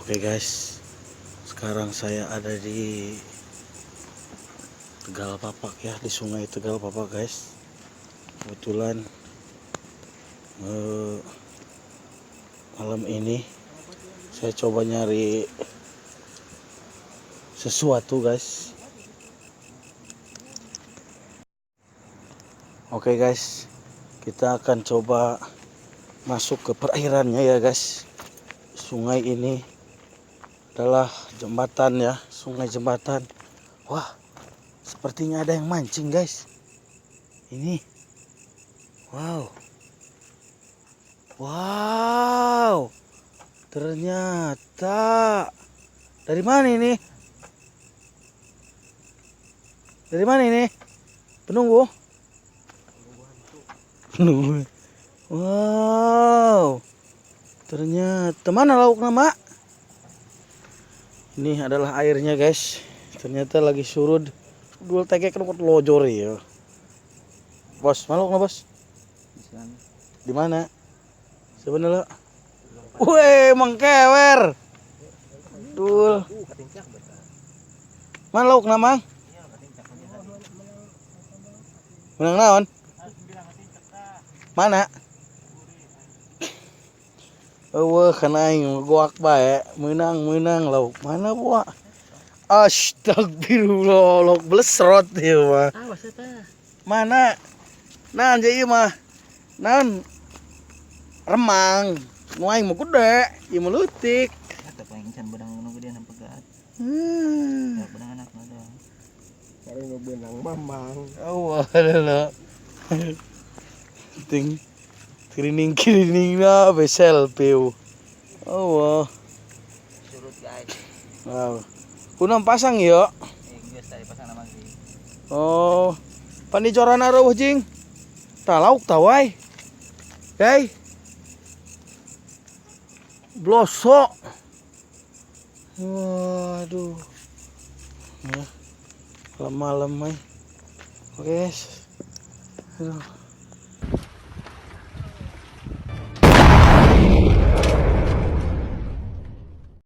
Oke guys, sekarang saya ada di Tegal Papak ya, di Sungai Tegal Papak guys. Kebetulan malam ini saya coba nyari sesuatu guys. Oke guys, kita akan coba masuk ke perairannya ya guys. Sungai ini adalah jembatan ya, sungai jembatan. Wah, sepertinya ada yang mancing guys. Ini, wow, wow, ternyata dari mana ini? Dari mana ini? Penunggu? Penunggu. Wow, ternyata mana laukna, Mak? Ini adalah airnya guys. Ternyata lagi surut. Dua tekek kan lojor ya. Bos, mana laukna, Bos? Di mana? Sebenarnya. Weh, mangkewer. Dul. Mana laukna, Mang? Menang naon? Mana? Eueuh, kana aing goak bae, meunang-meunang lauk. Mana buah? Astagfirullah, lauk blesrot ieu mah. Awas eta. Mana? Naon ieu mah? Naon? Remang. Nu aing mah gede, ieu mah leutik. Eta paling can beunang nu gedean pegat. Ya beunang anak mah doang. Kari nu beunang mamang. Allah lah. Ting kirining-kirining na be selfie. Allah. Surut guys. Wow. Kunam pasang yo. Eh geus tadi pasang nama sih. Oh. Panicoran areuh jing. Tah lauk tah wae. Hey. Blosok. Waduh. Ya. Malam-malam. Oke, guys. Aduh.